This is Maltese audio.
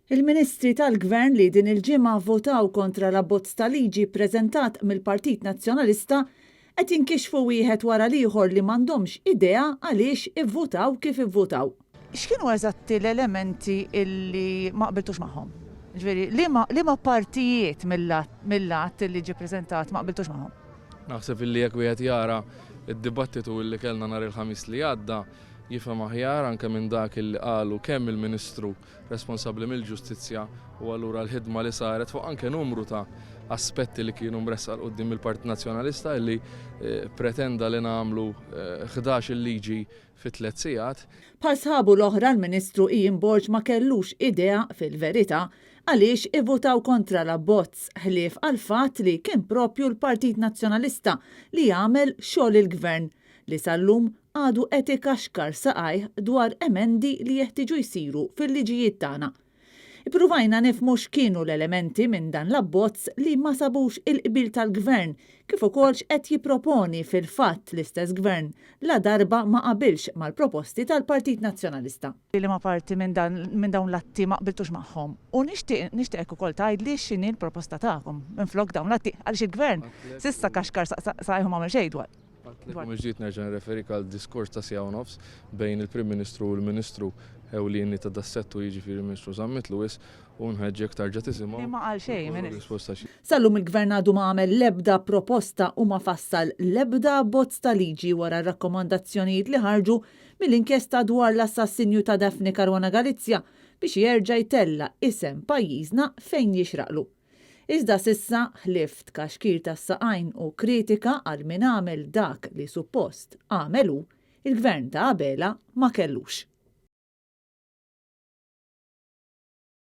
Il-Ministri tal-Gvern li din il-ġimgħa vvotaw kontra l-abbozz ta' liġi ppreżentat mill-Partit Nazzjonalista qed jinkixfu wieħed wara l-ieħor li m'għandhomx idea għaliex ivvutaw kif ivvutaw. X'kienu eżatti l-elementi illi ma qbiltux magħhom? Jiġifieri liema liema partijiet mill-att illi ġie ppreżentat ma qbiltux magħhom? Naħseb illi jekk wieħed jara d-dibattitu illi kellna nhar il-Ħamis li għadda, jifhem aħjar anke minn dak illi qalu kemm il-Ministru responsabbli mill-ġustizzja u allura l-ħidma li saret fuq anke numru ta' aspetti li kienu mressqa 'l quddiem mill-Partit Nazzjonalista illi pretenda li nagħmlu 11 il-liġi fi tlett sigħat. Bħal sħabu l-oħra l-Ministru Ian Borg ma kellux idea, fil-verità, għaliex ivvutaw kontra l-abbozz ħlief għall-fatt li kien proprju l-Partit Nazzjonalista li għamel xogħol il-Gvern li sal-lum għadu qed ikaxkar saqajh dwar emendi li jeħtieġu jsiru fil-liġijiet tagħna. Ippruvajna nifhmu x'kienu l-elementi minn dan l-abbozz li ma sabux il-qbil tal-Gvern kif ukoll x'qed jipproponi fil-fatt l-istess Gvern ladarba ma qabilx mal-proposti tal-Partit Nazzjonalista. Liema parti minn dan minn dawn l-atti ma qbiltux magħhom u nixtieq nixtieqek ukoll tgħidli x'inhi l-proposta tagħkom minflok dawn l-atti għaliex il-Gvern s'issa kaxkar saqajh u m'għamel xejn dwar Għedtlek u mill-ġdid nerġa' nirreferik għal diskors ta' siegħa u nofs bejn il-Prim Ministru u l-Ministru ewlieni ta' das-settur jiġifieri l-Ministru Zammit Lewis u nħeġġek tarġa' tisimgħu Li ma qal xejn, Ministru. Sal-lum il-Gvern għadu ma għamel l-ebda proposta u ma fassal l-ebda abbozz ta' liġi wara r-rakkomandazzjonijiet li ħarġu mill-inkjesta dwar l-assassinju ta' Daphne Caruana Galizia biex jerġa' jtella' isem pajjiżna fejn jixraqlu. Iżda s'issa, ħlief tkaxkir tas-saqajn u kritika għal min għamel dak li suppost għamel hu, il-Gvern ta' Abela ma kellux.